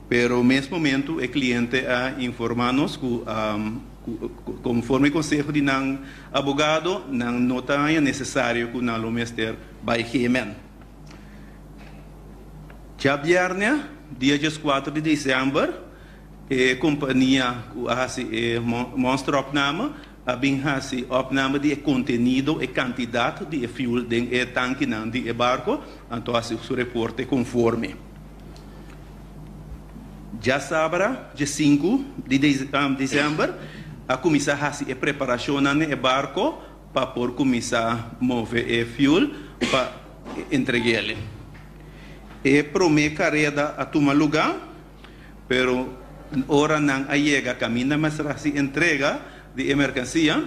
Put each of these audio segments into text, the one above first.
Pero mes momento e cliente a informa nos cu conforme conseho di nan abogado nan no ta haña necesario cu nan lo mester bay GMN. Djabierne dia dieskuater di december e compania cu a haci e monsteropname a bin haci opname di e contenido, e cantidad di e fuel den e tankinan di e barco, anto haci su reporte conforme. Djasabra, djesinku di december, a cuminsa haci e preparacionnan den e barco pa por cuminsa move e fuel pa entreguele. E prome careda a tuma luga, pero ora nan a yega caminda mester haci entrega di e mercancia,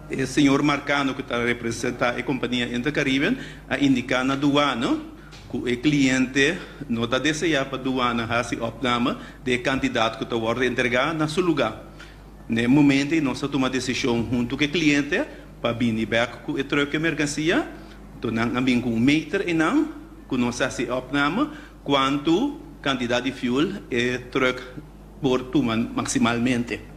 e señor Marcano cu ta representa e compania Intercaribbean a indica na douane ku e kliente no ta deseá pa duana hasi opname di e kantidat ku ta wòrdu entregá na su lugá. Na e momento ei nos ta tuma desishon huntu ku e kliente pa bini bèk ku e trùk e merkansia. Anto nan a bin ku un meter einan ku nos a hasi e opname kuantu kantidat di fuel e trùk por tuma maksimalmente.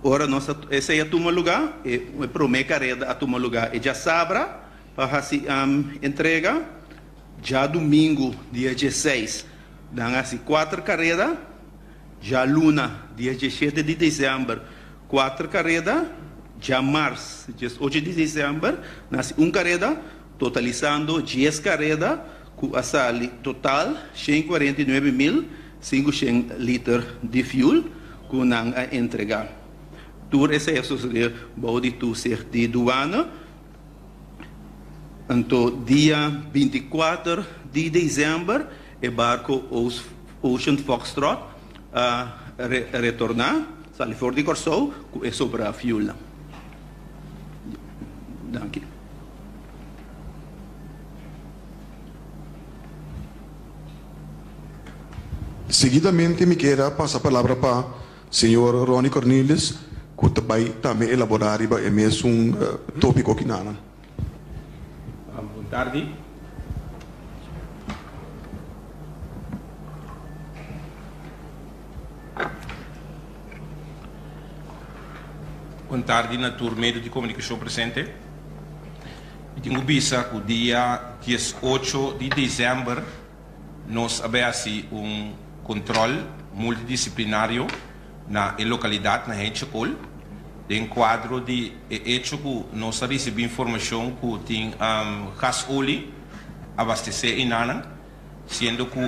Ora nos a esei a tuma lugá, e promé kareda a tuma lugá e djasabra. Pa hasi entrega djadumingu dia dieseis nan hasi kuater kareda, djaluna dia diesshete di desèmber kuater kareda, djamars diesocho di desèmber nan hasi un kareda, totalisando dies kareda ku a sali total 149,500 liter di fuel ku nan a entrega. Tur esei a sosodé bou di toezicht di duana. Anto dia 24 di december e barco Ocean Foxtrot a retorna, sali for di Corsou cu e sobra fuelnan. Danki. Seguidamente mi kier a pasa palabra pa Señor Ronnie Cornelius cu ta bay tambe elabora riba e mesun topico kinanan. Bon tardi. Bon tardi na tur medio di comunicacion presente. Mi tin cu bisa cu dia 18 di december Nos a bay haci un control multidisciplinario na e localidad na Hentjekol den cuadro di e hecho cu nos a ricibi informacion cu tin gasolie abastece enanan, siendo cu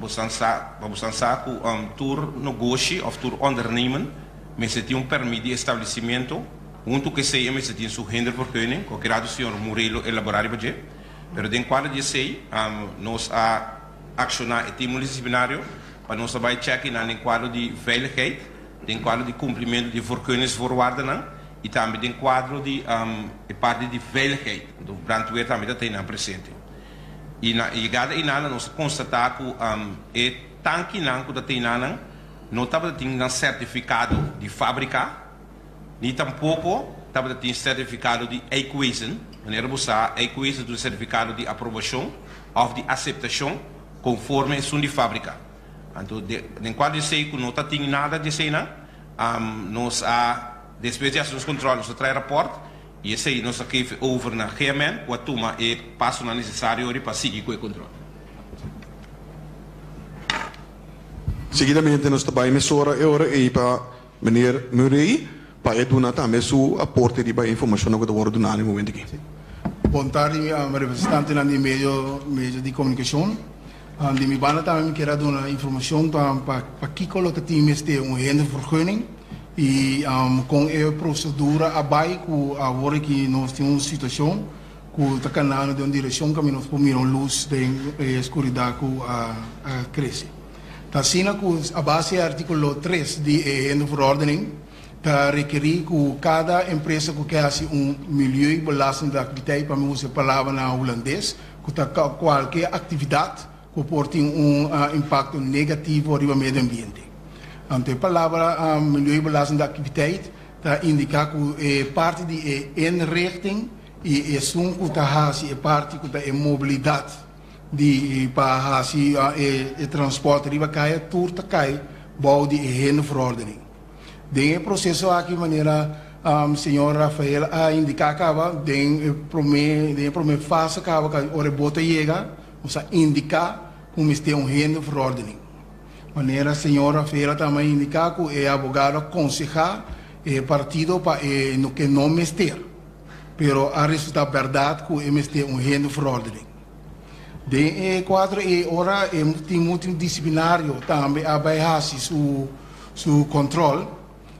bosan sa pa bosan sa cu tur nogoshi of tur ondernemen mester tin un permit di establecimiento, hunto cu esey e mester tin su hindervergunning, cualkier rato señor Murray lo elabora riba dje. Pero den kuadro di esei nos a akshoná e tim multidisiplinario pa nos a bai chèk einan den kuadro di veiligheid, den kuadro di kumplimentu di voorkeurningsvoorwaardennan i tambe den kuadro di e parti di veiligheid. Anto brandweer tambe ta einan presente. I na e yegada einan nos a konstatá ku e tankinan ku ta teinannan no tabata tin nan sertifikado di fábrika. Ni tampoko tabata tin sertifikado di Eikwezen. Manera bo sa, Eikwezen ta un sertifikado di aprobashon òf di aseptashon konforme esun di fábrika. Anto den kuadro di esei ku no ta tin nada di eseinan, nos a despues di hasi nos kontròl nos a trae rapòrt i esei nos a geef over na GMN ku a tuma e pasonan nesesario ori pa sigui ku e kontròl. Seguidamente nos ta bai mesora e ora ei pa Meneer Murray pa e duna tambe su aporte riba e informacionnan cu ta wordo duna na e momento aki. Bon tardi representantenan di medio medio di comunicacion. Di mi banda tambe mi kier a duna informacion pa pakico lo ta tin mester un hindervergunning y con e procedura a bay cu awor aki nos tin un situacion cu ta canando den un direccion caminda nos por mira un luz den e scuridad cu a crece. Ta asina ku a base e artíkulo tres di e Hinderverordening ta rekerí ku kada empresa ku ke hasi un milieubelastende activiteit, pa mi usa e palabra na hulandes, ku ta kualke aktividat ku por tin un impakto negativo riba medio ambiente. Anto e palabra milieubelastende activiteit ta indiká ku e parti di e inrichting i esun ku ta hasi e parti ku ta e mobilidat. di pa hasi e transporte riba kaya tur ta kai bou di e hinderverordening. Den e proseso aki manera señor Rafael a indiká kaba den e promé den e promé fase kaba ka ora e boto a yega nos a indiká ku mester un hinderverordening. Manera señor Rafael a tambe indiká ku e abogado a konsehá e partido pa e no ke no mester pero a resultá bèrdat ku e mester un hinderverordening. Den e kuadro ei ora e tin multidisiplinario tambe a bai hasi su su control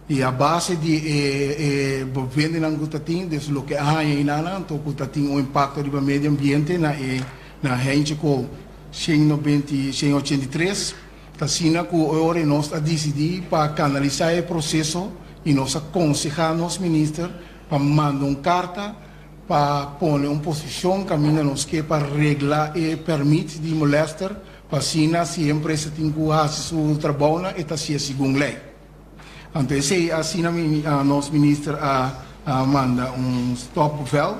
y a base di e e bevindennan cu ta tin, dus loke a haña einanan anto cu ta tin un impacto riba medio ambiente na e na Heintje Kool 190 183, ta asina cu e ora nos a dicidi pa canalisa e proceso y nos a conseha nos minister pa manda un carta pa pone un posicion caminda nos ke pa regla e permit di molester Pa asina si e empresa tin ku hasi su trabounan e ta hasié segun lei. Anto esei asina nos minister a manda un stopbevel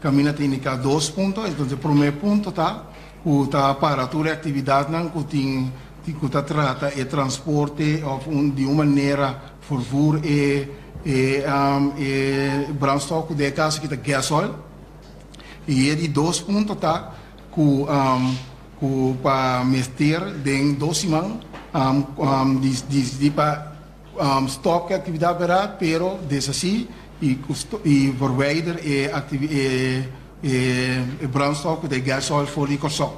kaminda ta indiká dos punto. Entonces e promé punto ta ku ta para tur e aktividatnan ku tin ku ta trata e transporte òf di un manera vervoer e e brandstof ku den e kaso aki ta gasoil. I e di dos punto ta ku Ku pa mester den dos siman disidi pa stop ku e aktividat bèrdat, pero deshasí i verwijder e e brandstof ku ta e gasoil for di Kòrsou.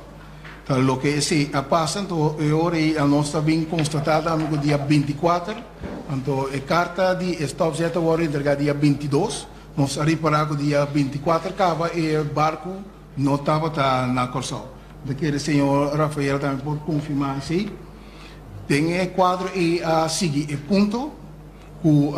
Ta loke esei a pasa anto e ora ei nos ta bin konstatá tambe ku dia 24 anto e karta di e stopzet a wòrdu entregá dia 22. Nos a ripará ku dia 24 kaba e barku. No tabata na Kòrsou. Mi ta kere señor Rafael tambe por konfirmá esei. Den e kuadro ei a sigui e punto ku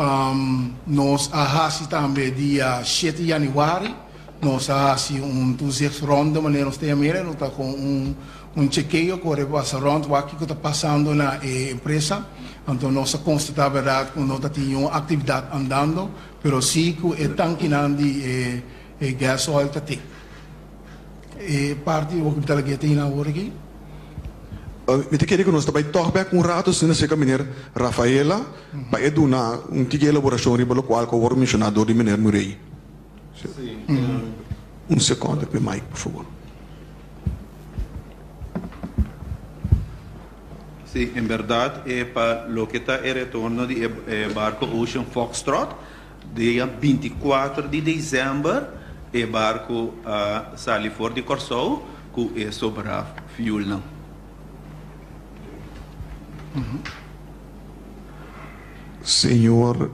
nos a hasi tambe dia shete yanüari. Nos a hasi un toezichtsronde manera nos ta yam'e, nos ta kon un chekeo kore pasa rònt wak kiko ta pasando na e empresa. Anto nos a konstatá bèrdat ku no ta tin niun aktividat andando, pero sí ku e tankinan di e E gas oil ta tin e parti oki mi ta lag'é tin awor aki. Mi ta kere ku nos ta bai tòg bèk un ratu asina serka meneer Rafaela pa e duna un tiki elaborashon riba lokual ku a wòrdu menshoná dor di meneer Murray. Un sekònde ku e mic por fabor. Sí, en bèrdat e pa loke ta e retorno di e barko Ocean Foxtrot Dia 24 di desèmber e barku a sali for di Kòrsou ku e sobrá fuelnan. Señor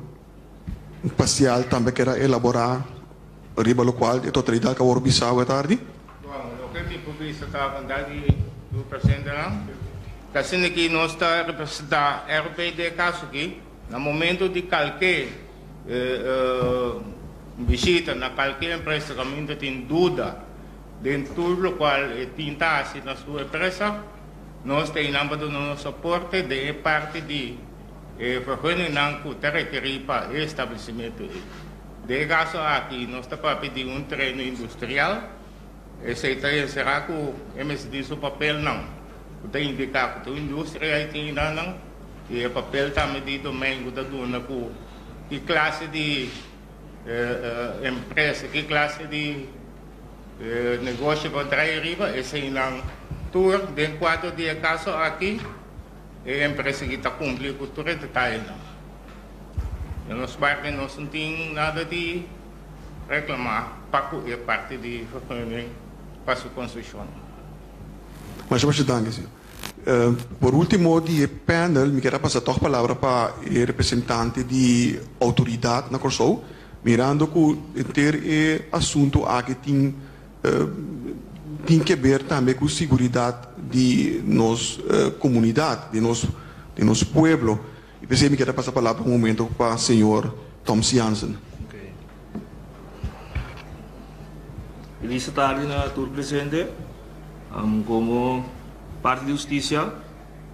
Pacial tambe kier a elaborá riba lokual e totalidat ku a wòrdu bisá awe tardi. Bon, loke mi por bisa ta bondad di tur presentenan. Ta asina ki nos ta representá RP den e kaso aki. Na momento di kalke bishita na kalke empresa kaminda tin duda den tur lokual e tin ta hasi na su empresa, nos ta einan pa duna nos soporte den e parti di e vergunningnan ku ta rekerí pa e establesimentu ei. Den e kaso aki nos ta papia di un tereno industrial, esei ta enserá ku e mester tin su papelnan ku ta indiká ku ta un industria ei tin einan. I e papel tambe di domein ku ta duna ku ki klase di empresa, ki klase di negoshi bo trae riba, eseinan tur den kuadro di e kaso aki e empresa aki ta kumpli ku tur e detayenan. Di nos parti nos no tin nada di reklamá pa ku e parti di vergunning pa su konstrukshon. Masha masha danki señor. Por ultimo di e panel mi kier a pasa tog palabra pa e representante di autoridad na Kòrsou, mirando ku henter e asunto aki tin tin ke ber tambe ku siguridat di nos komunidat, di nos di nos pueblo. I p'esei mi kier a pasa palabra un momento pa señor Toms Jansen. Feliz tardi na tur presente. Como parti di husticia,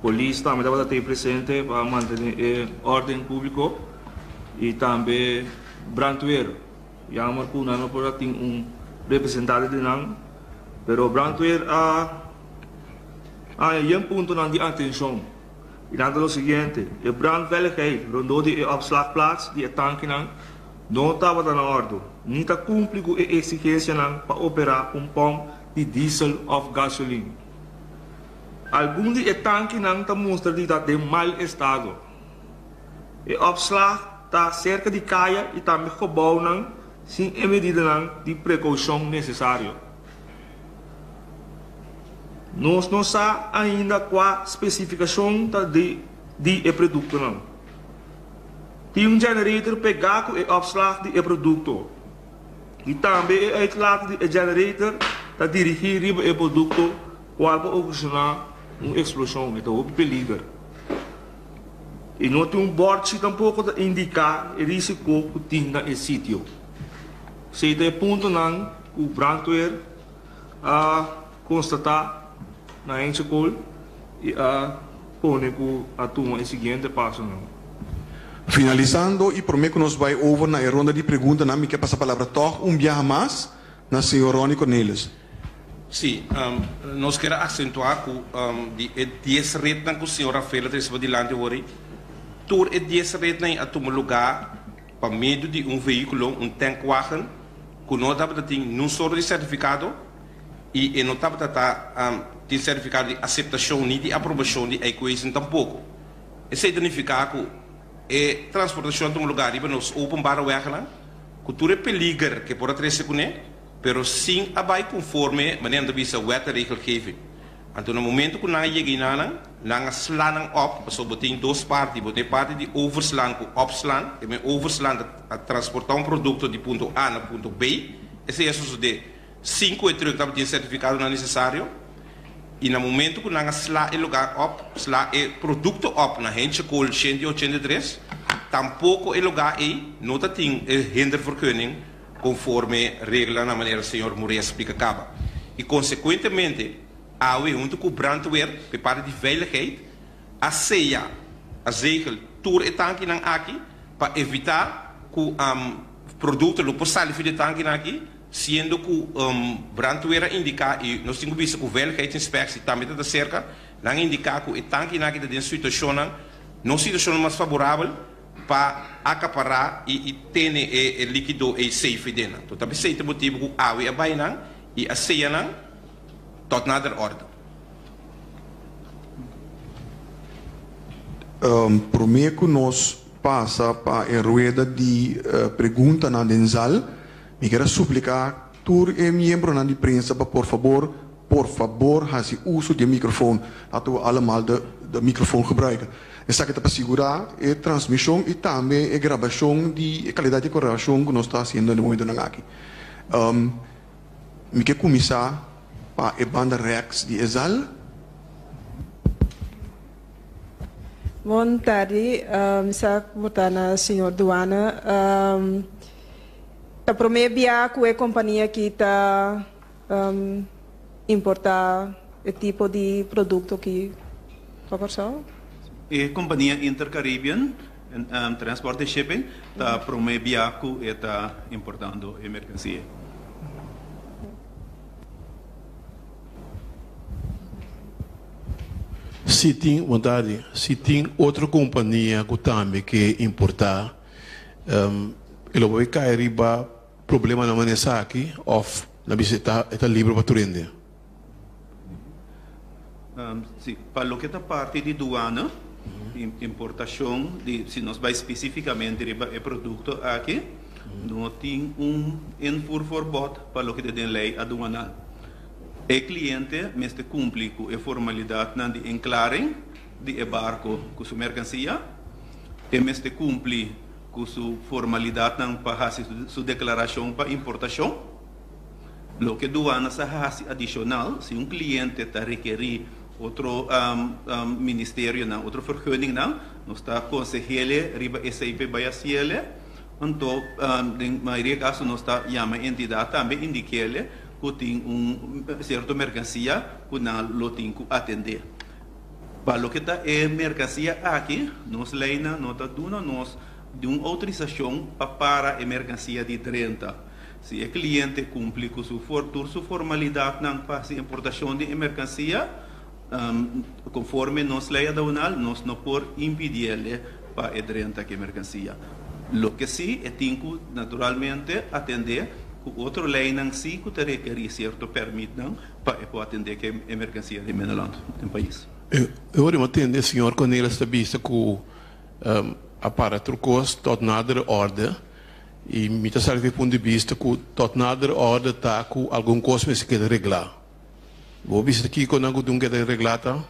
polis tambe tabata tey presente pa mantene e orden publico y tambe brandweer. Jammer cu nan no por a tin un representante di nan, pero brandweer a. Haña yen puntonan di atenshon i nan ta lo siguiente, E brandveiligheid rondó di e opslagplaats di e tankinan no tabata na òrdu, ni ta kumpli ku e eksigensianan pa operá un pòmp di diesel òf gasolin. Algun di e tankinan ta mustra di ta den mal estado. E opslag ta serka di kaya i tambe gebouwnan sin e medidanan di prekoushon nesesario. Nos no sa ainda kua spesifikashon ta di di e produktonan. Tin un generator pegá ku e opslag di e produkto i tambe e uitlaat di e generator ta dirigí riba e produkto kual por okashoná un eksploshon. E ta hopi peliger. I no tin un bòrchi tampoko ta indiká e risiko ku tin na e sitio. Esei ta e puntonan ku brandweer a konstatá na Enchekol i a pone ku a tuma e siguiente pasonan. Finalisando i promé ku nos bai over na e ronda di preguntanan mi ke pasa palabra tòg un biaha mas na señor Ronnie Cornelis. Sí, nos kier a aksentuá ku di e dies retnan ku señor Rafael a trese pa dilanti awor ei, tur e dies retnan ei a tuma lugá pa medio di un vehíkulo, un tankwagen, ku no tabata tin niun sort di sertifikado i e no tabata ta tin sertifikado di aseptashon ni di aprobashon di Eikwezen tampoko. Esei ta nifiká ku e transportashon a tuma lugá riba nos openbare wegennan ku tur e peliger ku e por a trese kuné. pero sin a bai conforme manera nan ta bisa wet en regelgeving. Anto na momento cu nan a yega einanan, nan a sla nan op, pasobra bo tin dos parti, bo tin e parti di overslaan cu opslaan, e men overslaan ta transporta un producto di punto A na punto B, esey a sosode sin cu e truck tabatin e certificadonan necesario, y na momento cu nan a sla e lugar op, sla e producto op na Hentjekool 183, tampoco e lugar ey no ta tin e hindervergunning konforme reglanan manera señor Murray a splika kaba. I konsekuentemente awe huntu ku brandweer pa e parti di veiligheid a seya, a zegel tur e tankinan aki pa evitá ku produkto lo por sali for di e tankinan aki siendo ku brandweer a indiká i nos tin ku bisa ku veiligheidsinspectie tambe ta ta serka, nan a indiká ku e tankinan aki ta den situashonnan no situashonnan mas faborabel. pa akapará i i tene e e likido ei safe den nan. Ta p'esei ta motibu ku awe a bai nan i a seya nan tot nader orde. Promé ku nos pasa pa e rueda di preguntanan den zal, mi kier a supliká tur e miembronan di prensa pa por fabor, por fabor hasi uso di e microfoon. Laten we allemaal de de microfoon gebruiken. Esaki ta pa sigurá e transmishon i tambe e grabashon di e kalidat di grabashon ku nos ta hasiendo na e momentunan aki. Mi ke kuminsá pa e banda rèks di e zal. Bon tardi, mi sa ku bo ta na señor Duana. Ta promé bia ku e kompania aki ta Importa e tipo di producto ki pa Kòrsou? E kompania Intercaribbean Transport and Shipping ta promé bia ku e ta importando e merkansia. Si tin, bon tardi, si tin otro kompania ku tambe ke importá, e lo por kai riba Problemanan manera esaki of na bisa e ta e ta libre pa tur hende? Si, pa loke ta parti di duana, importacion di, si nos bai specificamente riba e producto aki, no tin un invoerverbod pa loke ta den ley aduanal. E cliente mester cumpli cu e formalidadnan di inklaring di e barco cu su mercancia, e mester cumpli ku su formalidatnan pa hasi su deklarashon pa importashon. Loke duana sa hasi adishonal, si un kliente ta rekerí otro ministerionan, otro vergunningnan, nos ta konseh'ele riba esei p'e bai hasiele. Anto den mayoria kaso nos ta yama e entidat tambe indik'ele ku tin un sierto merkansia ku nan lo tin ku atendé. Pa loke ta e merkansia aki, nos leinan no ta duna nos di un outorisashon pa para e merkansia di drenta. Si e kliente kumpli ku su tur su formalidatnan pa hasi importashon di e merkansia, Conforme nos ley aduanal nos no por impidiele pa e drenta cu e mercancia. Loke si e tin cu naturalmente atende cu otro leynan si cu ta rekeri cierto permitnan pa e por atende cu e mercancia den binnenland, den pais. E ora mi a tende señor Cornelis ta bisa cu a para tur cos tot nadere orde y mi ta sali di e punto di bista cu tot nadere orde ta cu algun cos mester keda regla. Bo bisa kiko nan ku dun keda reglá ta?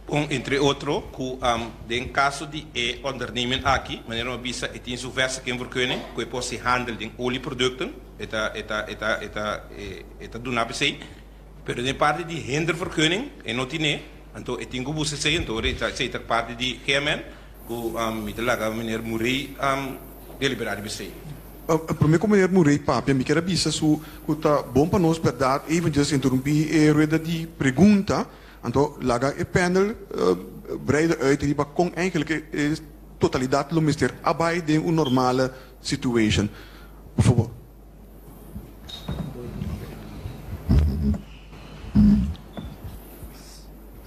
Bon, entre otro, ku den kaso di e onderneming aki, manera mi a bisa, e tin su vestigingvergunning ku e por hasi handel den olieproducten, e ta, e ta, e ta, e ta, e ta duna p'esei. Pero den parti di hindervergunning e no tine, anto e tin ku buska esei, anto ora esei ta parti di GMN, ku mi ta laga meneer Murray deliberá riba esei. Prome ku meneer Murray papia, mi kier a bisa su ku ta bon pa nos bèrdat eventjes interrumpí e rueda di pregunta, anto laga e panel breiden uit riba kon eigenlijk e totalidat lo mester a bai den un normale situation. Por fabor.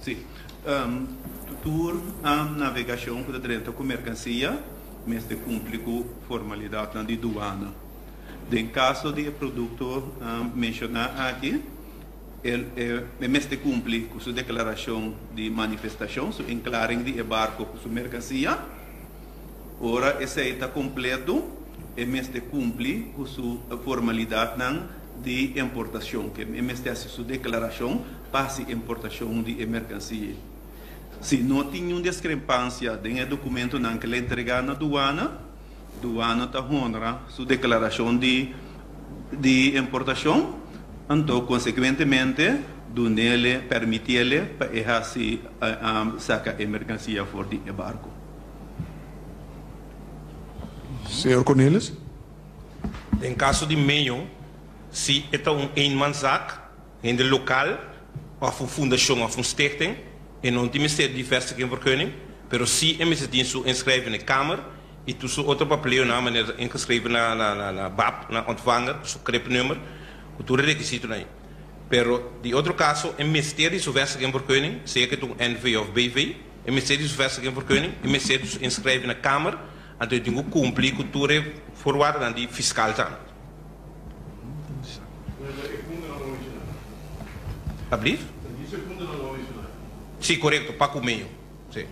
Sí. Tur navegashon ku ta drenta ku merkansia mester kumpli ku formalidatnan di duana. Den kaso di e produkto menshoná aki, e mester kumpli ku su deklarashon di manifestashon, su inklaring di e barko ku su merkansia. Ora esei ta kompleto, e mester kumpli ku su formalidatnan di importashon, ke e mester hasi su deklarashon pa hasi importashon di e merkansia. Si no tin niun diskrepansia den e dokumentonan ke el a entregá na duana, duana ta honra su deklarashon di di importashon, anto konsekuentemente dun'ele, permiti'ele pa e hasi saka e merkansia for di e barko. Señor Cornelis. Den kaso di meyo, si e ta un eenmanszaak, hende lokal òf un fundashon òf un stichting, e no tin mester di vestigingvergunning, pero si e mester tin su inschrijving na kamer i tur su otro papeleonan manera ta ingeschreven na na bab, na ontvanger, su cribnummer, ku tur e rekisitonan ei. Pero di otro kaso e mester di su vestigingvergunning, sea ku e ta un NV òf BV, E mester di su vestigingvergunning, e mester di su inschrijving na kamer, anto e tin ku kumpli ku tur e voorwaardennan di fiskal tambe. Alblief? Sí, korekto, pa ku meio. Sí.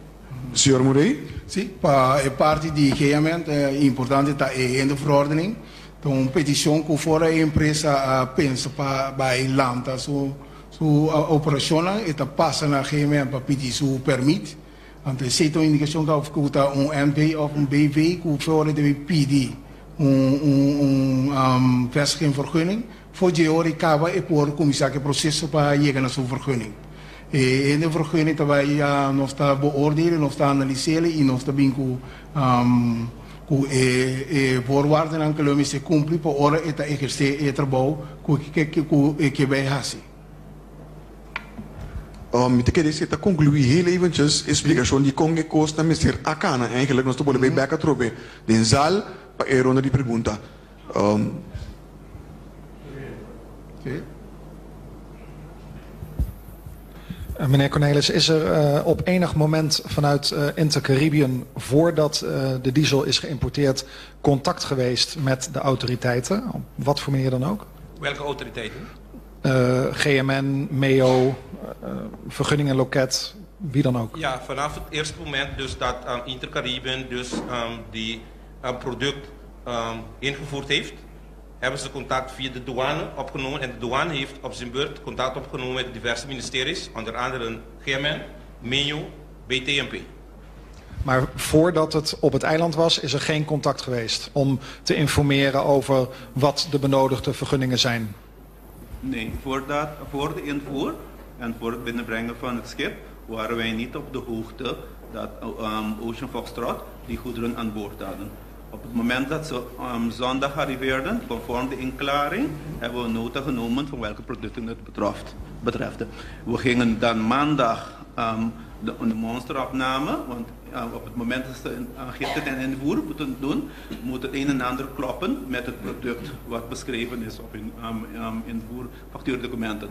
Señor Murray? Sí, pa e parti di GMN ta importante ta e hinderverordening. Ta un petishon ku for e empresa a pensa pa bai lanta su Su operashonnan e ta pasa na GMN pa pidi su pèrmit. Anto esei ta un indikashon ku òf ku ta un NV òf un BV ku fe ora e debe pidi un un vestigingvergunning. For dje ora e kaba e por kuminsá ku e proseso pa yega na su vergunning. E hende vergunning ta bai nos ta beoordelen, nos ta analis'el i nos ta bin ku ku e e voorwaardennan ku lo mester kumpli pa ora e ta ehersé e trabou ku ku e ke bai hasi. Mi ta kere si e ta konkluí heel eventjes e splikashon di kon e kosnan mester a kana. Eigenlijk nos ta bolbe bek atrobe den zaal pa e ronda di pregunta. Meneer Cornelis, is er op enig moment vanuit Intercaribbean, voordat de diesel is geïmporteerd, contact geweest met de autoriteiten? Op wat voor manier dan ook? Welke autoriteiten? GMN, MEO, vergunningenloket, wie dan ook. Ja, vanaf het eerste moment dus dat Intercaribbean dus die product ingevoerd heeft, hebben ze contact via de douane opgenomen en de douane heeft op zijn beurt contact opgenomen met diverse ministeries, onder andere GMN, MEO, BTMP. Maar voordat het op het eiland was, is er geen contact geweest om te informeren over wat de benodigde vergunningen zijn? Nee, voordat, voor de invoer en voor het binnenbrengen van het schip waren wij niet op de hoogte dat Ocean Foxtrot die goederen aan boord hadden. Op het moment dat ze zondag arriveerden, conform de inklaring, hebben we nota genomen van welke producten het betreft. betreft. We gingen dan maandag de, de monsteropname, want Op het moment dat ze aangifte ten invoer moeten doen, moet het een en ander kloppen met het product wat beschreven is op hun invoerfactuurdocumenten.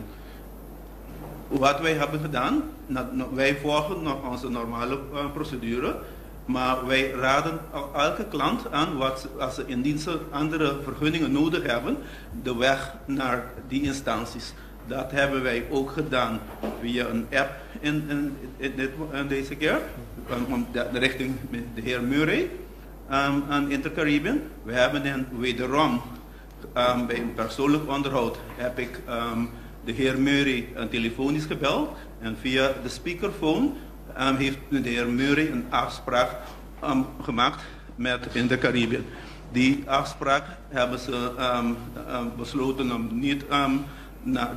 Wat wij hebben gedaan, wij volgen nog onze normale procedure, maar wij raden elke klant aan wat, als ze indien ze andere vergunningen nodig hebben, de weg naar die instanties. Dat hebben wij ook gedaan via een app in deze keer, de richting de heer Murray aan Intercaribbean. We hebben hen wederom bij een persoonlijk onderhoud heb ik de heer Murray telefonisch gebeld en via de speakerphone heeft de heer Murray een afspraak gemaakt met Intercaribbean. Die afspraak hebben ze besloten om niet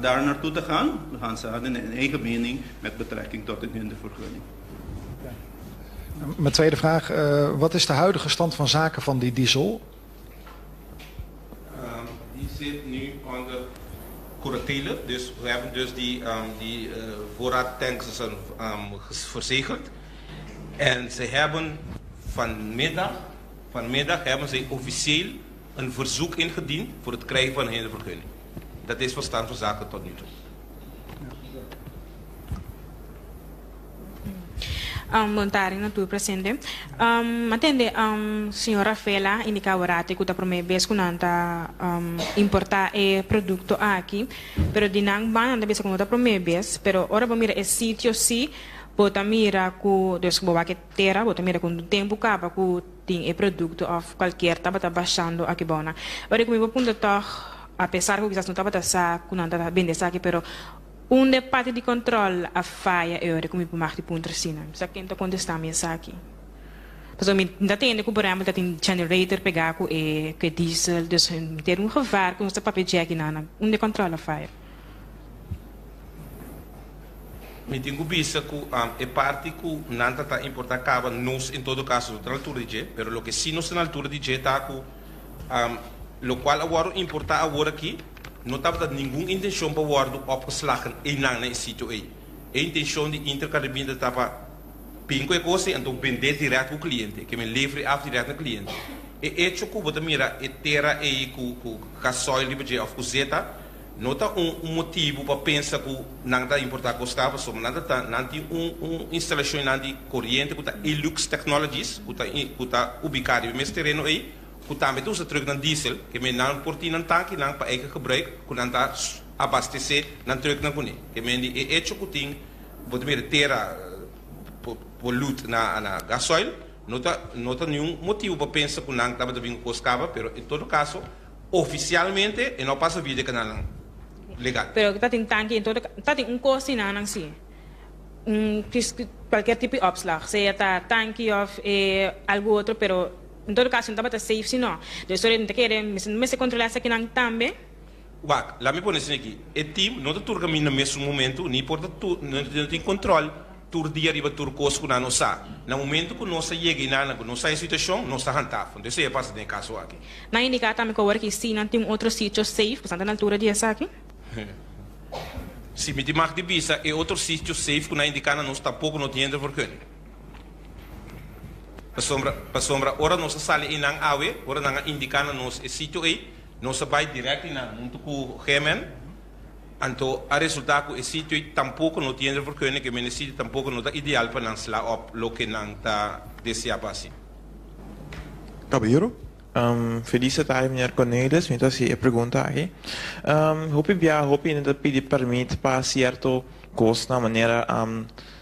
daar naartoe te gaan. Gaan ze hadden een eigen mening met betrekking tot een hindervergunning. Mijn tweede vraag, wat is de huidige stand van zaken van die diesel? Die zit nu onder curatele, dus we hebben dus die voorraadtanks verzegeld. En ze hebben vanmiddag hebben ze officieel een verzoek ingediend voor het krijgen van een hindervergunning. Dat is van stand van zaken tot nu toe. Bon tardi na tur presente. Mi a tende señor Rafaela indica awor cu ta prome bes cu nan ta importa e producto aki, pero di nan banda nan ta bisa cu no ta prome bes, pero ora bo mira e sitio si, bo ta mira cu, dus bo wak e tera, bo ta mira cu un tempo caba cu tin e producto of cualkier tabata bashando aki bou nan. Ora cu mi bo punta toch, a pesar cu kisas no tabata sa cu nan ta bende esaki, pero Unda e parti di control a faya e ora cu mi por mag di puntra asina? Mi sa ken ta contesta mi esaki. Pasobra mi ta tende cu por ehempel ta tin generator pega cu e cu e diesel, dus ter un gevaar cu nos ta papia djeki nan. Unda e control a faya? Mi tin cu bisa cu e parti cu nan ta ta importa caba nos en todo caso no ta na altura di dje, pero loke si nos ta na altura di dje ta cu locual a wordo importa awor aki, No tabata ningun intencion pa wordo opgeslagen eynan na e sitio ey. E intencion di Intercaribbean ta pa bin cu e cos ey anto bende direct cu cliente, ke men levere af direct na cliente. E hecho cu bo ta mira e tera ey cu cu gasoil riba dje of cu zeta no ta un un motibo pa pensa cu nan ta importa cos ta pasobra nan ta ta nan tin un un instalacion eynan di coriente cu ta Elux Technologies cu ta cu ta ubica riba e mes tereno ey. Ku tambe ta usa trùknan diesel, ke men nan por tin nan tankinan pa eigen gebruik ku nan ta abastesé nan trùknan kuné. Ke men di e echo ku tin bo ta mira tera polut na na gasoil no ta no ta niun motibu pa pensa ku nan tabata bin ku kos kaba, pero en todo kaso ofisialmente e no pasa via di kanalnan legal. Pero ta tin tanki en todo ta tin un kos di nan nan si un kualkier tipo di opslag sea ta tanki òf e algu otro pero En todo caso no tabata safe si no. Dus ora mi ta kere mester mester controla esakinan tambe. Wak, laat mi pone esaki aki. E team no ta tur caminda na mesun momento, ni por ta tur, no tin control tur dia riba tur cos cu nan no sa. Na momento cu nos a yega einan, cu nos sa e situacion, nos ta handhaven. Entonces esey a pasa den e caso aki. Nan indica tambe cu awor ki si nan tin un otro sitio safe, pasobra nan ta na altura di esaki. Si mi tin mag di bisa, e otro sitio safe cu nan a indica na nos tampoco no tin hende vergunning. Pasobra, pasobra ora nos a sali einan awe, ora nan a indiká na nos e sitio ei, nos a bai dirèkt einan huntu ku GMN. Anto a resultá ku e sitio ei tampoko no tin vergunning, ke men e sitio tampoko no ta ideal pa nan sla òp loke nan ta deseá pa hasi. Caballero. Feliz tarde meneer Cornelis, mi ta hasi e pregunta aki. Hopi biaha hopi hende ta pidi permit pa cierto cosnan manera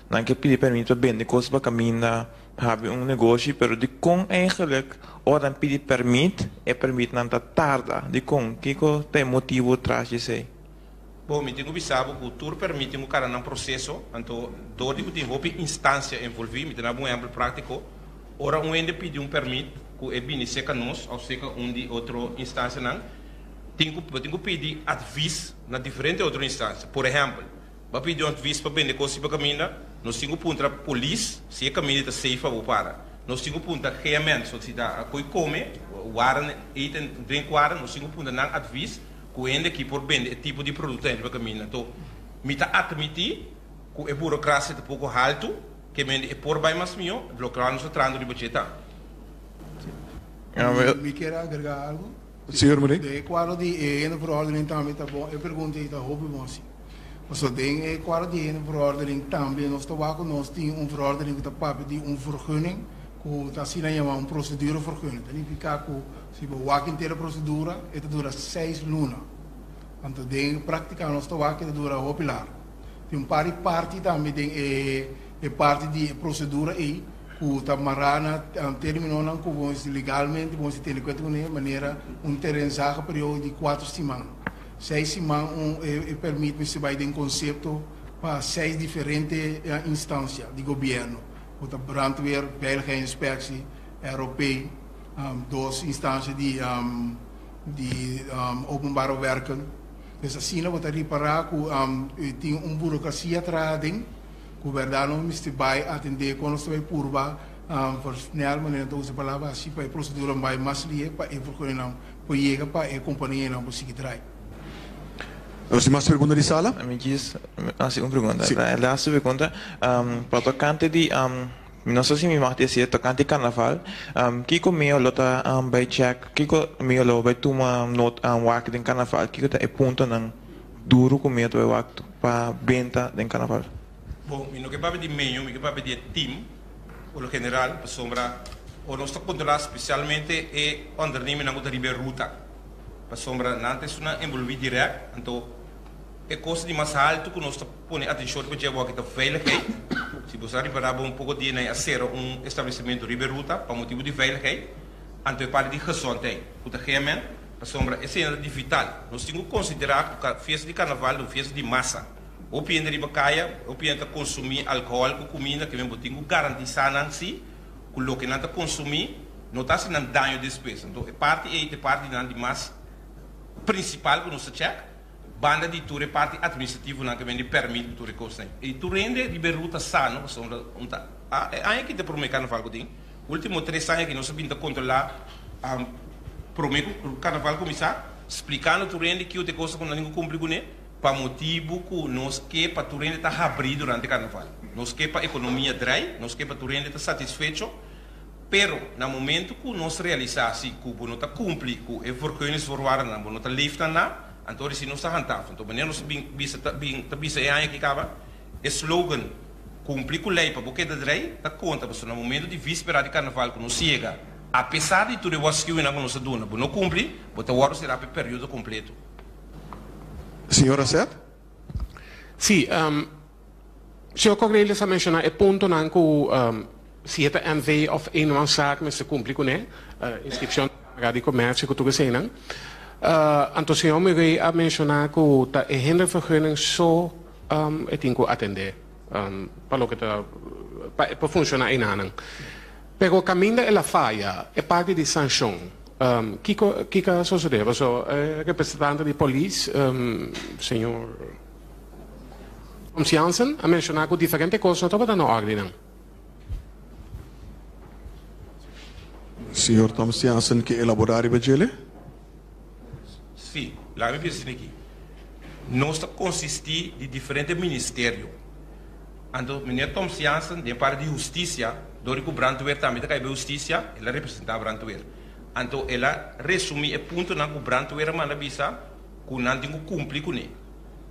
nan ke pidi permit pa bende cos pa caminda, habri un negoshi, pero dicon eigenlijk ora nan pidi permit e permitnan ta tarda? Dicon? Kico ta e motibo tras di esey? Bon, mi tin cu bisa bo cu tur permit tin cu cara nan proceso, anto door di cu tin hopi instancia envolvi, mi ta daba un ehempel practico, Ora un hende pidi un permit ku e bini serka nos òf serka un di otro instansianan, tin ku bo tin ku pidi advis na diferente otro instansia. Por ehèmpel, bo a pidi un advis pa bende kos riba kaminda, nos tin ku puntra polis si e kaminda ta safe pa bo para. Nos tin ku puntra GMN, so si ta koi kome, waren, eten en drinkwaren, nos tin ku puntra nan advis ku hende aki por bende e tipo di produkto riba kaminda. Anto, mi ta atmití ku e burokrasia ta poko haltu. Ke men di e por bai mas mihó, lo kla nos ta trahando riba dje tambe. Mi kier agrega algo. Señor Murray. Den e cuadro di e hinderverordening tambe ta bon, e pregunta ei ta hopi bon si. Pasobra den e cuadro di hinderverordening tambe nos ta wak cu nos tin un verordening cu ta papia di un vergunning cu ta asina yama un procedurevergunning. Ta nifica cu si bo wak henter e procedura e ta dura seis luna. Anto den practica nos ta wak e ta dura hopi largo. Tin un par di parti tambe den e parti di e procedura ei cu ta mará na terminonan cu bo mester legalmente bo mester tene cuenta cune, manera un terenzage periodo di cuatro siman. Seis siman un e permit mester bay den concepto pa seis diferente instancia di gobierno, cu ta Brandweer, Veiligheidsinspectie, ROP, dos instancia di di Openbare Werken. Dus asina bo ta ripará cu tin un burocracia traha aden. Ku bèrdat nos mester bai atendé kon nos ta bai purba versnel, manera nan ta usa e palabra, hasi pa e prosedura bai mas lihe pa e verguningnan por yega pa e kompanianan por sigui drai. Nos tin mas pregunta di sala? Mi kis hasi un pregunta. Si. E lastu pregunta, pa tokante di, mi no sa si mi mag desi e tokante karnaval, kiko mio lo ta bai chèk, kiko mio lo bai tuma nota wak den karnaval, kiko ta e puntonan duru ku mio ta bai wak pa benta den karnaval? Bon, mi no ke papia di meño, mi ke papia di e team por lo general, pasobra ora nos ta kontrolá spesialmente e ondernemernan ku ta riba e ruta, pasobra nan ta esunnan envolví dirèkt, anto e kos di mas haltu ku nos ta pone atenshon riba dje awor ta veiligheid. Si bo sa ripará bon poko dia nan a sera un establesimentu riba e ruta pa motibu di veiligheid, anto e parti di gezondheid ku ta GMN, Pasobra esei ta di vital. Nos tin ku konsiderá ku fiesta di karnaval ta un fiesta di masa. Hopi hende riba kaya, hopi hende ta konsumí alkohòl ku kuminda, ke men bo tin ku garantisá nan si ku loke nan ta konsumí no ta hasi nan daño despues. Anto e parti ei ta e parti nan di mas prinsipal ku nos ta chèk, banda di tur e parti atministrativonan ke men di pèrmit ku tur e kosnan. I tur hende riba e ruta sa no, pasobra un ta e aña aki ta e promé karnaval ku tin. Ultimo tres aña aki nos a bin ta kontrolá promé ku karnaval kuminsá, splikando tur hende kiko ta e kosnan ku nan tin ku kumpli kuné, pa motibu ku nos ke pa tur hende ta habrí durante karnaval. Nos ke pa ekonomia drai, nos ke pa tur hende ta satisfecho, pero na momentu ku nos realisá si ku bo no ta kumpli ku e vergunningsvoorwaardennan, bo no ta leef nan na, anto resi nos ta handhaven. Anto manera nos a bin bisa ta bin ta bisa e aña aki kaba, e slogan Kumpli ku lei pa bo keda drei ta konta pasobra na momentu di víspera di karnaval ku nos yega, apesar di tur e warschuwingnan ku nos a duna, bo no kumpli, bo ta wòrdu será pa e periodo kompleto. Señor Asset? Sí, señor Cornelius a menshoná e puntonan ku si e ta NV òf eenmanszaak mester kumpli kuné, inskripshon na Kámara di Komèrsio ku tur eseinan. Anto señor Murray a menshoná ku ta e hindervergunning so e tin ku atendé pa loke ta pa e por funshoná einanan. Pero kaminda el a faya e parti di sanshon, kiko kiko a sosodé? Paso e representante di polis, señor Toms Jansen, a menshoná ku diferente kos no tabata na òrdinan. Señor Toms Jansen ke elaborá riba djele? Sí, laga mi bisa esaki. Nos ta konsistí di diferente ministerio. Anto meneer Toms Jansen den parti di hustisia, dor di ku brandweer tambe ta kai bei hustisia, el a representá brandweer. Anto el a resumí e puntonan ku brandweer a manda bisa ku nan tin ku kumpli kuné.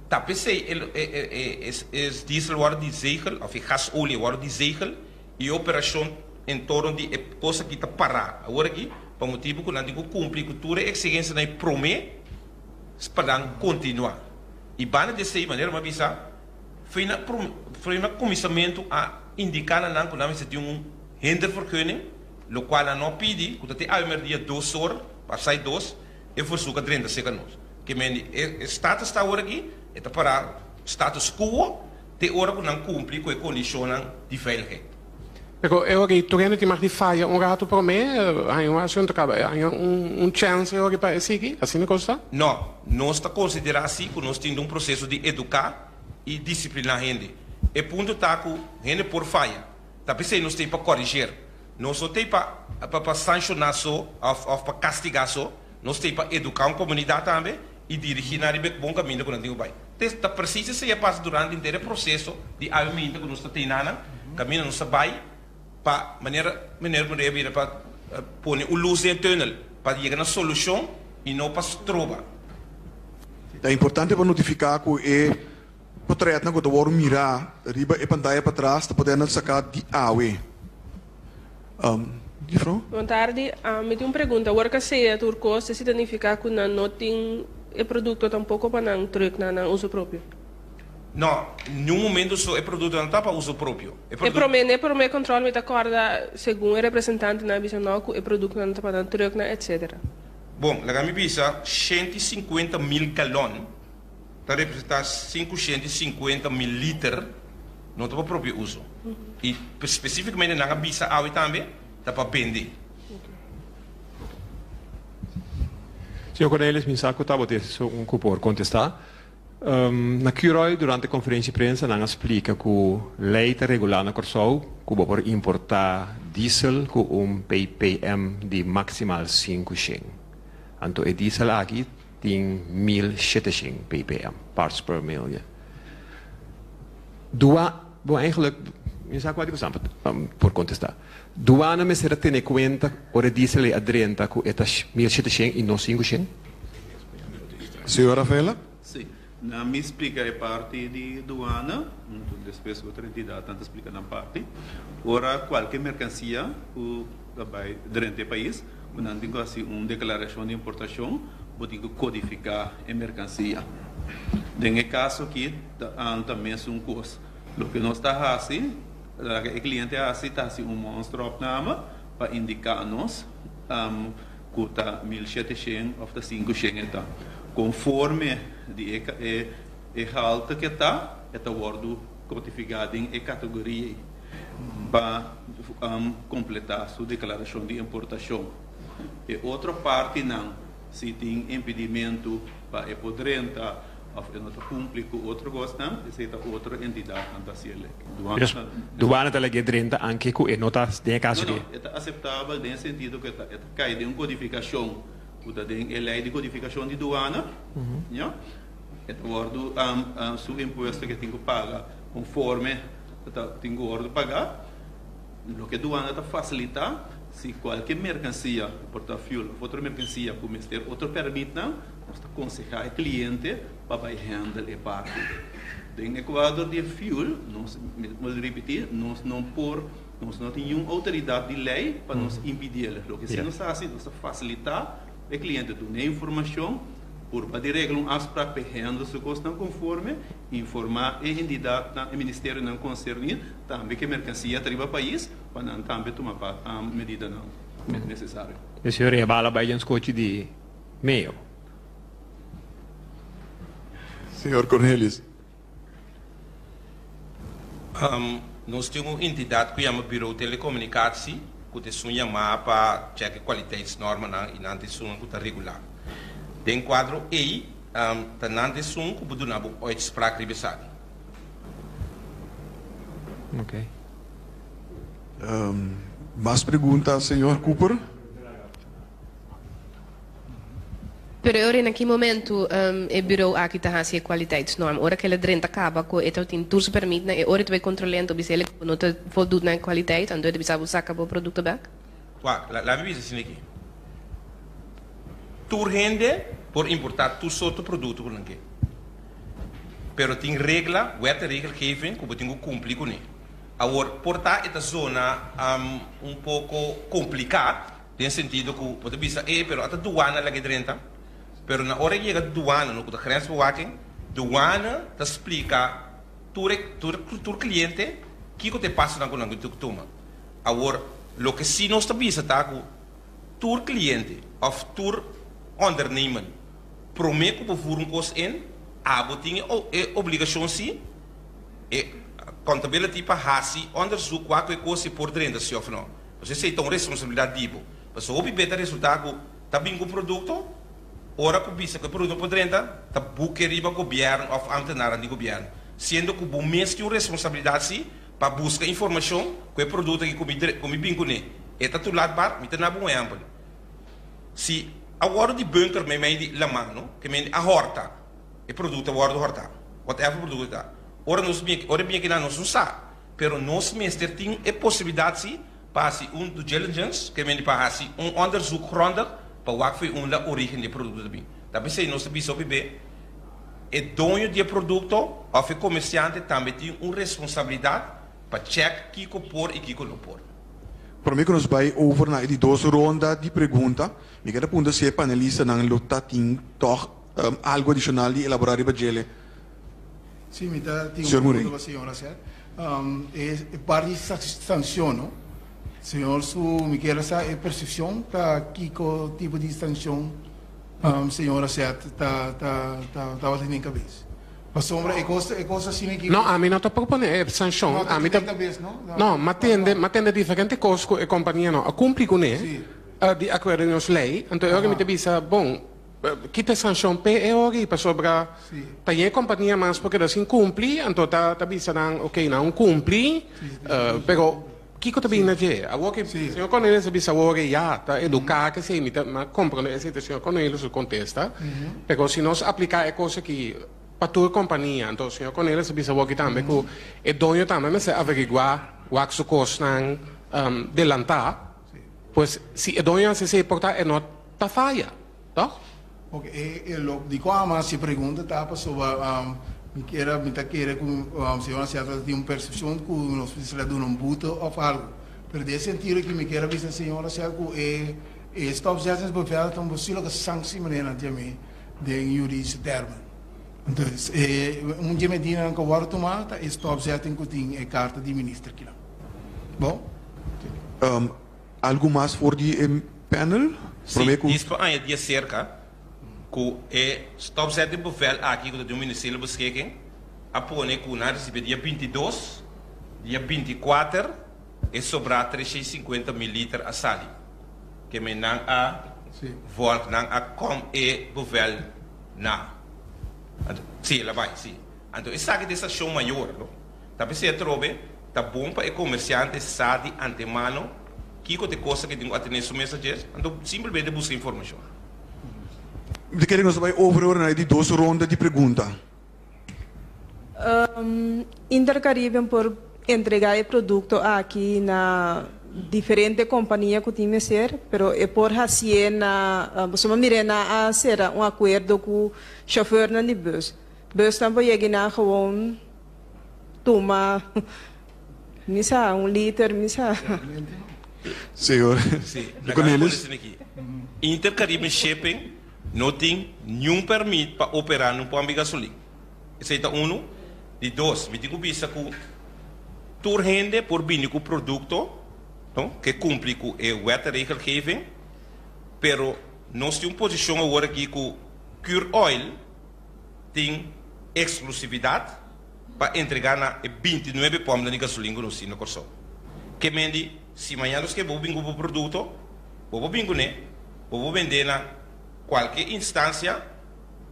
Ta p'esei e e e diesel wòrdu di zegel òf e gasolie wòrdu di zegel i e operashon en torno di e kos aki ta pará awor aki pa motibu ku nan tin ku kumpli ku tur e eksigensianan i promé pa nan kontinuá. I banda di esei manera mi a bisa foi na foi na kuminsamentu a indiká na nan ku nan mester tin un hindervergunning lokual nan no a pidi ku ta te awe merdia dos or pasai dos e versuk a drenta serka nos. Ke men e status ta awor aki e ta pará status quo te ora ku nan kumpli ku e kondishonnan di veiligheid. Pero e ora ei tur hende tin mag di faya un ratu promé, haña un asuntu kaba, haña un chèns e ora ei pa e sigui? Asina kos ta? No, nos ta konsiderá si ku nos tin un proseso di eduká i disipliná hende. E punto ta ku hende por faya. Ta p'esei nos t'ei pa koriger. Nos no t'ei pa pa sanshoná so òf òf pa kastigá so. Nos t'ei pa eduká un komunidat tambe i dirigí nan riba e bon kaminda ku nan tin ku bai. Ta presis esei a pasa durante henter e proseso di awe minta ku nos ta tei nanan. kaminda nos ta bai pa manera meneer Morey a bira pa pone un lus den e tunnel pa yega na solushon i no pa stroba. Ta importante pa notifiká ku e potretnan ku ta wòrdu mirá riba e pantaya patras ta poder nan saká di awe. Juffrouw? Bon tardi, mi tin un pregunta. Awor ka sea tur kos, esei ta nifiká ku nan no tin e produkto tampoko pa nan trùk na nan uso propio? No, niun momento so e produkto no ta pa uso propio. E promé, n'e promé kòntròl mi ta kòrda segun e representantenan a bisa no ku e produktonan ta pa nan trùknan etsetera. Bon, laga mi bisa, 150 mil galòn ta representá 550 mil liter, no ta pa propio uso. I spesífikamente nan a bisa awe tambe ta pa bende. Señor Cornelis, mi sa ku tabata esun ku por kontestá. Na Curoil durante konferensia di prensa nan a splika ku lei ta regulá na Kòrsou ku bo por importá diesel ku un ppm di maksimal 500. Anto e diesel aki tin 1700 ppm, parts per million. Dua, bon eigenlijk mi sa kua di bosan por kontestá. Duana mester a tene kuenta ora e diesel ei a drenta ku e ta 1700 i no 500? Señor Rafaela? Sí. Nan mi splika e parti di duana, despues otro entidadnan ta splika nan parti. Ora kualke merkansia ku ta bai drenta e pais, ku nan tin ku hasi un deklarashon di importashon, bo tin ku kodifiká e merkansia. Den e kaso aki ta mesun kos. Loke nos ta hasi, loke e kliente hasi, ta hasi un monsteropname pa indiká nos ku ta 1700 òf ta 500 e ta. Konforme di e e gehalte ku e ta, e ta wòrdu kodifiká den e kategoria ei pa kompletá su deklarashon di importashon. E otro partinan, si tin impedimentu pa e por drenta òf e no ta kumpli ku otro kosnan, esei ta otro entidatnan ta hasiel. Duana ta lag'é drenta anke ku e no ta den e kaso No, no, e ta aseptabel den e sentido ku e ta e ta kai den un kodifikashon ku ta den e lei di kodifikashon di duana, ya. E ta wòrdu su impuesto ku e tin ku paga konforme e ta tin ku wòrdu pagá. Loke duana ta fasilitá, si kualke merkansia, por ta fuel òf otro merkansia ku mester otro pèrmitnan, nos ta konsehá e kliente pa bai hèndel e parti. Den e kuadro di e fuel, nos, mi ta ripití, nos no por, nos no tin niun outoridat di lei pa nos impidí el. Loke si nos ta hasi, nos ta fasilitá e kliente, dun'é informashon, purba di regla un afsprak pa e hèndel su kosnan konforme, informá e entidatnan, e ministerionan konserní, tambe ku e merkansia ta riba pais, pa nan tambe tuma medidanan nesesario. E señor Rebala bai den skochi di Mayo. Señor Cornelis. Nos tin un entidat ku yama Bureau Telecommunicatie ku ta esun yamá pa chèk e kwaliteitsnormanan i nan ta esun ku ta regulá. Den kuadro ei ta nan ta esun ku por duna bo uitspraak riba esaki. Mas pregunta señor Cooper? Pero e ora na ki momento e bureau aki ta hasi e kwaliteitsnorm? Ora ku el a drenta kaba ku e tabatin tur su permitnan, e ora e ta bai kontrol'é anto bisa el ku bo no ta voldoet na e kwaliteit, anto e ta bisa bo saka bo produkto bèk? Wak, laat mi bisa asina aki. Tur hende por importá tur sorto produkto ku nan ke. Pero tin regla, wet en regelgeving, ku bo tin ku kumpli kuné. Awor, por ta e ta zona un poko kompliká, Den sentido ku bo ta bisa, e, pero ata duana laga e drenta. Pero na ora yega duana, no ku ta grensbewaking, duana ta splika tur e tur tur kliente kiko ta e pasonan ku nan tin ku tuma. Awor, loke si nos ta bisa ta ku tur kliente òf tur ondernemer promé ku bo voer un kos in, abo tin e e obligashon si e accountability pa hasi onderzoek wak ku e kos si por drenta si òf no. Pasobra esei ta un responsabilidat di bo. Pasobra hopi be ta resultá ku ta bin ku un produkto, ora ku bisa ku e produkto por drenta, ta buke riba gobièrnu òf ámtenarnan di gobièrnu. Siendo ku bo mes tin un responsabilidat si pa buska informashon ku e produkto aki ku mi ku mi bin kuné e ta toelaatbaar. Mi ta na bo un ehèmpel. Si a wòrdu di bunker meimei di laman, no, ke mende a hòrta, e produkto a wòrdu hòrtá, whatever produkto e ta, ora nos bin ora e bin akinan nos no sa. Pero nos mester tin e posibilidat si pa hasi un due diligence, ke mende pa hasi un onderzoek grondig pa wak fo'i unda origen di e produkto ta bin. Ta p'esei nos ta bisa hopi be e doño di e produkto òf e komersiante tambe tin un responsabilidat pa chèk kiko por i kiko no por. Promé ku nos bai over na e di dos ronda di pregunta, mi ker a puntra si e panelistanan lo ta tin tòg algu adishonal di elaborá riba djele. Sí, mi ta tin un Señor Murray. pregunta pa señor Asset. E parti di sancion, no? Señor su, mi kier sa e percepcion ta kico tipo di sancion señor Asset ta ta ta tabata tin den cabes. Pasobra e cos e cos asina ki. No, ami no ta propone e sancion. No, ta Ami tin ta den cabes, no? No, m'a tende, m'a tende diferente cos cu e compania no a cumpli cune, di acuerdo nos ley. Anto e ora mi ta bisa, bon, Kita e sanshon p'e e ora ei pasobra ta yen e kompania mas por keda sin kumpli, anto ta ta bisa nan ok nan un kumpli, pero kiko ta bin na dje? Awor ke señor Cornelius a bisa awor ei ya ta eduká kesei mi ta mi a komprondé esei ta señor Cornelius su kontesta, pero si nos apliká e kos aki pa tur kompania, anto señor Cornelius a bisa awor aki tambe ku e doño tambe mester averiguá wak su kosnan delantá, pues si e doño hasi esei por ta e no ta faya. Toch? Ok, e e lo dikon a hasi pregunta ta pasobra mi kier a mi ta kere ku señor Asiato ta tin un persepshon ku nos mester a duna un bute òf algu. Pero den e sentido aki mi kier a bisa señor Asiato ku e e stopzettingsbevel ta un posibel sanksi manera nan ta yam'é den juridische termen. Entonces e un dje medidanan ku a wòrdu tumá ta e stopzetting ku tin e karta di minister kinan. Bon? Algu mas for di e panel? Sí, Prome ku. Dis pa aña dia serka ku e stopzetting bevel aki ku ta di un ministerio beschikking a pone ku nan a risibi dia 22, dia 24 e sobrá 350 mil liter a sali. Ke men nan a volg, nan a kom e bevel na. Anto, sí, el a bai, sí. Anto esaki ta e stashon mayor, no? Ta p'esei atrobe ta bon pa e komersiante sa di antemano kiko ta e kosta ku e tin ku atené su mes ajes, anto simplemente buska informashon. Mi ta kere ku nos ta bai over ora na e di dos ronda di pregunta. InterCaribbean por entregá e produkto aki na diferente kompania ku tin mester, pero e por hasié na, pasobra mir'é nan a sera un akuerdo ku shofèrnan di bus. Busnan por yega i nan gewoon Tuma mi sa un liter mi sa. Señor Sí, Cornelis. Inter Caribbean Shipping no tin niun permit pa opera nun pòmp di gasolin. Esei ta unu. Di dos, mi tin ku bisa ku tur hende por bini ku produkto, no, ke kumpli ku e wet en regelgeving, pero nos tin un posishon awor aki ku Cure Oil tin eksklusividat pa entregá na e 29 pòmpnan di gasolin ku nos tin na Kòrsou. Ke men di, si mañana nos ke bo bin ku bo produkto, bo por bin kuné, bo por bendé na kualke instansia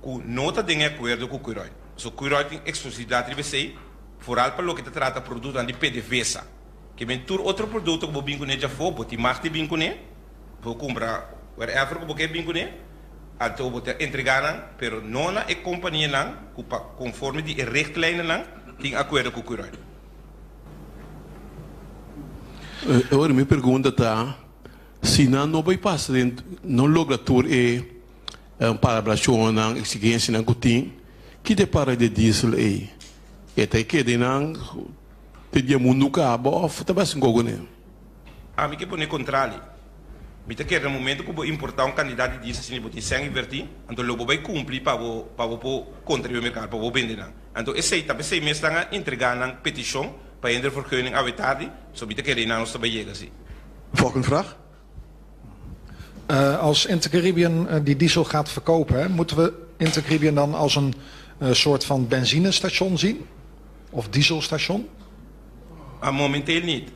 ku no ta den e akuerdo ku Curoil. Pasobra Curoil tin eksklusividat riba esei, foral pa loke ta trata produktonan di PDVSA. Ke men tur otro produkto ku bo bin kuné djafó, bo tin mag di bin kuné, bo kumpra wherever ku bo ke bin kuné. Anto bo ta entregá nan, pero no na e kompanianan ku pa konforme di e richtlijnennan tin akuerdo ku Curoil. Awor mi pregunta ta, si nan no bai pasa den, no logra tur e palabrashonnan, eksigensianan ku tin, ki ta e para di e diesel ei? E ta e keda einan te dia mundu kaba òf ta bai hasi un koko kuné? Ami ke pone kontrali. Mi ta kere na momento ku bo importá un kantidat di diesel asina bo tin sèn invertí, anto lo bo bai kumpli pa bo pa bo por kontra riba merkado, pa bo bende nan. Anto esei ta p'esei mes nan a entregá nan petishon pa hende vergunning awe tardi, so mi ta kere nan nos ta bai yega si. Volgende vraag. Als InterCaribbean die diesel gaat verkopen, hè, moeten we InterCaribbean dan als een soort van benzinestation zien? Of dieselstation? Momenteel niet.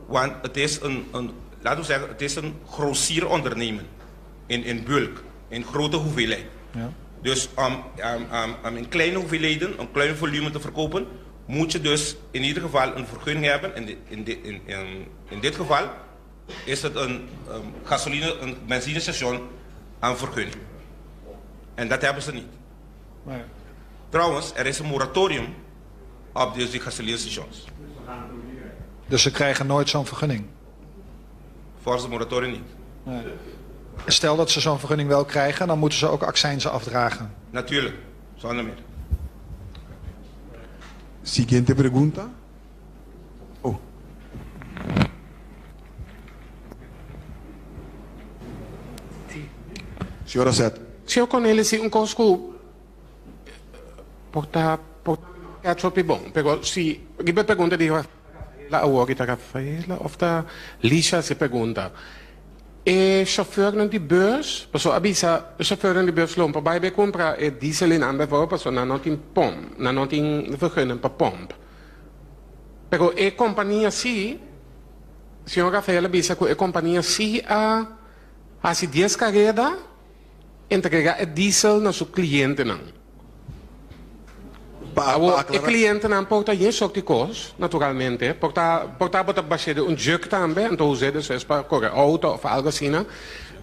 Want het is een, een, laten we zeggen, het is een grossieronderneming in, in bulk, in grote hoeveelheid. Ja. Dus om, om, om in kleine hoeveelheden, een klein volume te verkopen, moet je dus in ieder geval een vergunning hebben. In, di, in, di, in, in, in dit geval is het een um, gasoline, een benzinestation aan vergunning. En dat hebben ze niet. Nee. Trouwens, er is een moratorium op dus die gasolinestations. Dus ze krijgen nooit zo'n vergunning? Volgens het moratorium niet. Nee. Stel dat ze zo'n vergunning wel krijgen, dan moeten ze ook accijnzen afdragen. Natuurlijk, zonder meer. Siguiente pregunta. Oh. Señora Zet. Señor Cornelis, si un kos ku por ta por ta hopi bon, pero si riba e pregunta di Rafaela awor, ta Rafaela of ta Lisha si pregunta, e chauffeurnan di bus, pasobra a bisa e chauffeurnan di bus lo por bai bay cumpra e diesel einan bijvoorbeeld pasobra nan no tin pomp, nan no tin vergunning pa pomp. Pero e compania si, señor Rafael a bisa cu e compania si a haci dies careda entrega e diesel na su clientenan. Awor, e clientenan por ta yen soort di cos, naturalmente. Por ta, por ta bo ta bash'é den un juk tambe, anto us'é despues pa core auto of algo asina.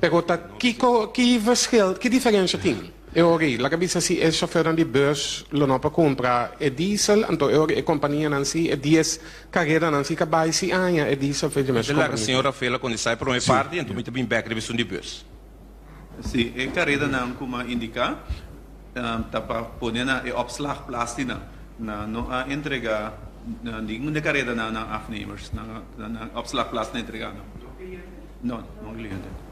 Pero ta kico, ki verschil, ki diferencia tin? E ora ei, laga bisa si e chofernan di bus lo no por cumpra e diesel, anto e ora e companianan si, e dies caredanan si ka bay si aña e diesel for di mes Mi ta laga compania. señor Rafael a contesta e prome parti, anto mi ta bin bek riba esun di bus. Si, e caredanan cu mi a indica ta pa pone na e opslagplaats di nan. Nan no a entrega ningun di e caredanan na afnemers. Nan na opslagplaats na entrega nan. No, no cliente.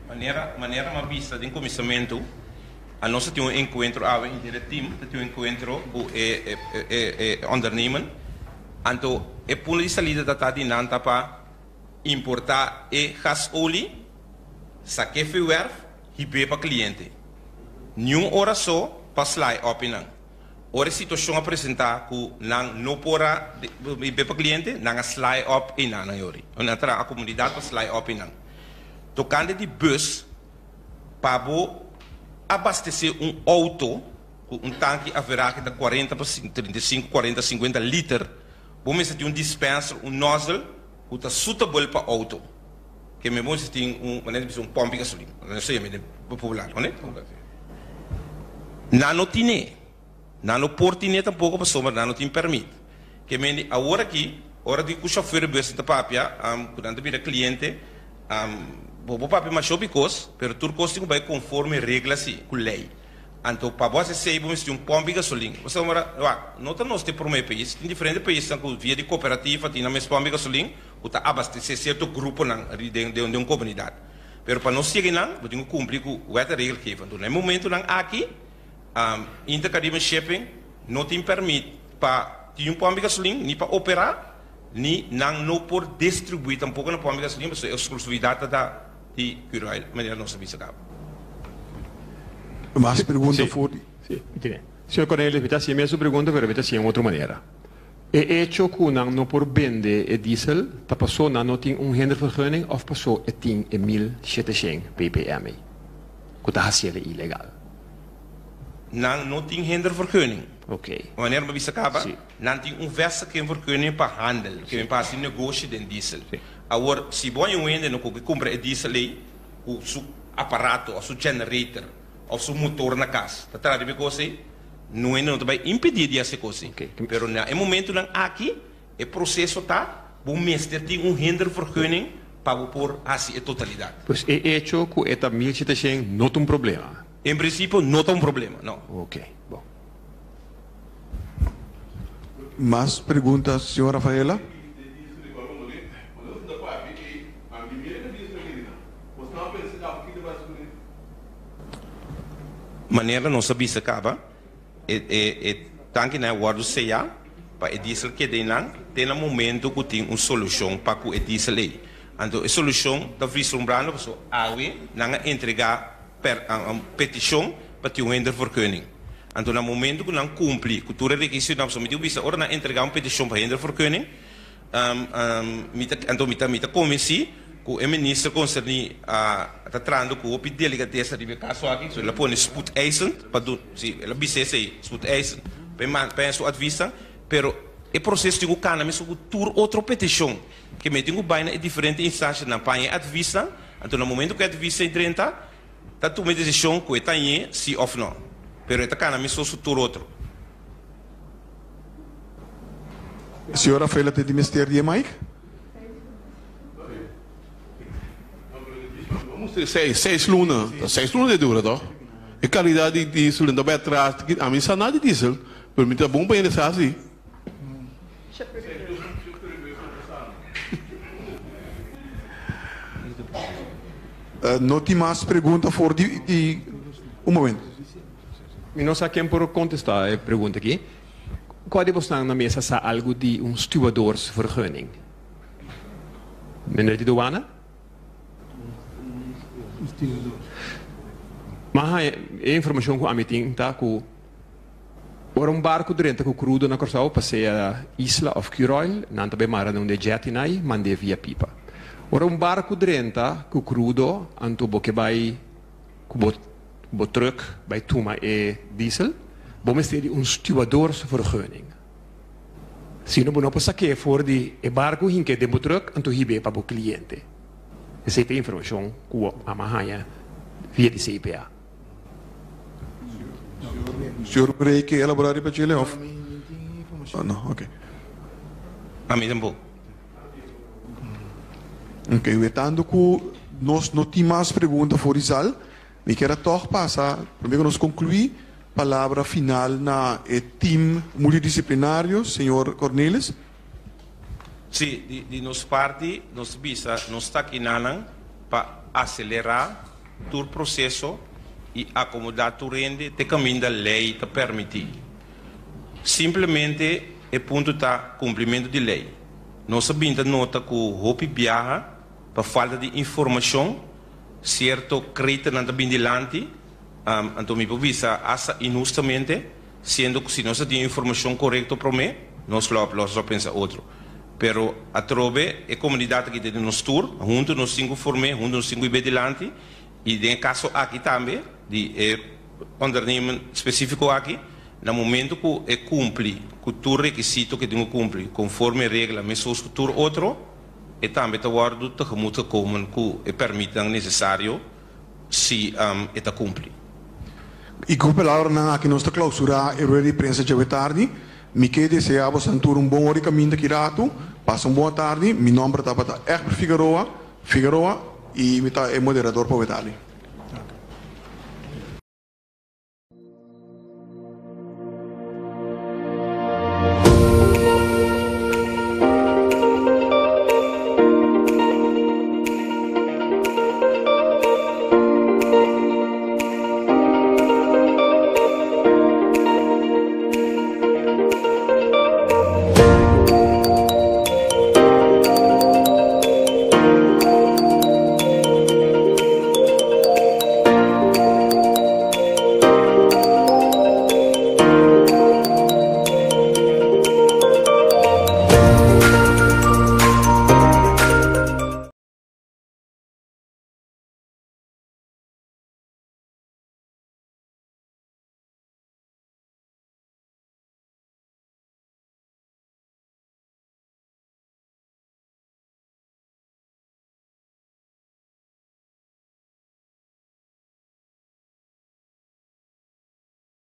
Manera manera mi a bisa den kuminsamentu, anos ta tin un enkuentro awe henter e team ta tin un enkuentro ku e e e ondernemen. Anto e punto di salida ta ta di nan ta pa importá e gasolie, sak'é fi wèrf, hib'é pa kliente. Niun ora so pa slai òp nan. Ora e situashon a presentá ku nan no por a hib'é pa kliente, nan a slai òp einan nan yori. Nan a traha komunidat pa slai òp einan. Tokante di bus, pa bo abastesé un outo ku un tanki averahe ta kuarenta pa 35, kuarenta, sinkuenta liter, bo mester tin un dispenser, un nozzle, ku ta suitable pa outo. Ke mi bo mester tin un, manera di bisa, un pòmpi gasolin. No sé, mi popular, no? Nan no tine. Nan no por tine tampoko pasobra nan no tin pèrmit. Ke mende awor aki, ora di ku shofùr di bus ta papia, ku nan ta bira kliente, bo por papia masha hopi kos, pero tur kos tin ku bai konforme regla si, ku lei. Anto pa bo hasi esei bo mester tin un pòmpi gasolin. Pasobra, wak, no ta nos ta e promé pais, tin diferente paisnan ku via di kooperativa tin nan mes pòmpi gasolin ku ta abastesé sierto gruponan den den un komunidat. Pero pa nos yega einan bo tin ku kumpli ku wet en regelgeving. Anto na e momentunan aki Inter Caribbean Shipping no tin pèrmit pa tin un pòmpi gasolin ni pa operá ni nan no por distribuí tampoko na pòmpi gasolin pasobra e eksklusividat ta di Curoil, manera nos a bisa caba. Mas pregunta for di. Si, mi tene. Señor Cornelius, mi ta haci e mesun pregunta, pero mi ta haci en otro manera. E hecho cu nan no por bende e diesel ta paso nan no tin un hindervergunning of paso e tin e 1700 ppm ei, cu ta haciele ilegal? Nan no tin hindervergunning. Ok. Manera mi a bisa caba, Si. nan tin un vestigingvergunning pa handel, ke mi pa haci negoshi den diesel. Si. Awor, si bo hay un hende no ku ke kumpra e diesel ei ku su aparato òf su generator òf su motor na kas ta traha riba e kos ei, no hende no ta bai impedí di hasi e kos ei. Pero na e momentunan aki e proseso ta bo mester tin un hindervergunning pa bo por hasi e totalidat. Pues e echo ku e ta 1700 no ta un problema? En prinsipio no ta un problema, no. Oke, bon. Mas pregunta, señor Rafaela? Manera nos a bisa caba, e e tankinan a wordo seya pa e diesel keda einan te na momento cu tin un solucion pa cu e diesel ei. Anto e solucion ta vislumbrando pasobra awe nan a entrega per peticion pa tin un hindervergunning. Anto na momento cu nan cumpli cu tur e requisitonan, pasobra mi tin cu bisa ora nan entrega un peticion pa hindervergunning, mi ta, anto mi ta, mi ta convenci cu e minister concerni a ta trahando cu hopi delicadeza riba e caso aki, so el a pone spoedeisend pa dun, si, el a bisa esey, spoedeisend, pa e man, pa e su advisnan, pero e proceso tin cu cana mesco cu tur otro peticion, ke mi tin cu bay na e diferente instancianan pa haña e advisnan, anto na momento cu e advis ei drenta, ta tuma e decision cu e ta hañ'é si of no, pero e ta cana mesco cu tur otro. Señor Rafaela ta di mester di e mic? Seis luna, ta seis luna ta dura toch? E calidad di diesel no ta bay atras, ami sa nada di diesel, pero mi ta bon pa hende sa si. No tin mas pregunta for di di un momento. Mi no sa ken por contesta e pregunta aki. Cua di bosnan na mesa sa algo di un stuwadoorsvergunning? Meneer di douane? Ma haña e informacion cu ami tin ta cu ora un barco drenta cu crudo na Corsou pa sea Isla of Curoil nan ta bay mara na un de jetty-nai mand'e via pipa. Ora un barco drenta cu crudo anto bo ke bay cu bo bo truck bay tuma e diesel bo mester di un stuwadoorsvergunning. Sino bo no por sak'é for di e barku hink'é den bo trùk anto hib'é pa bo kliente. Esei ta e informashon ku bo a haña via di CPA. Señor Rey ke elaborá riba djele òf? No, oke. Ami tampoco. Oke, wetando ku nos no tin mas pregunta for di zal, Mi kier a tòg pasa, promé ku nos konkluí, palabra final na e tim multidisiplinario, señor Cornelis. Sí, di di nos parti nos ta bisa nos ta kinanan pa aselerá tur proseso i akomodá tur hende te kaminda lei ta permití. Simplemente e punto ta kumplimentu di lei. Nos a bin ta nota ku hopi biaha pa falta di informashon, Cierto kreternan ta bin dilanti, anto mi por bisa hasta inhustamente, siendo cu si nos a tin informacion corecto prome, nos lo a pensa otro. Pero atrobe e comunidad aki ta di nos tur, hunto nos tin cu form'é, hunto nos tin cu ib'é dilanti, y den e caso aki tambe, di e onderneming specifico aki, na momento cu e cumpli cu tur requisito cu e tin cu cumpli, conforme regla, mescos cu tur otro, E tambe ta wòrdu tegemoet gekomen ku e pèrmitnan nesesario si e ta kumpli. I ku palabranan aki nos ta klausurá e rueda di prensa djawe tardi. Mi ke deseá bosan tur un bon ora di kaminda ki ratu. Pasa un bon atardi. Mi nòmber tabata Egbert Figueroa, Figueroa, i mi ta e moderador pa awe tardi.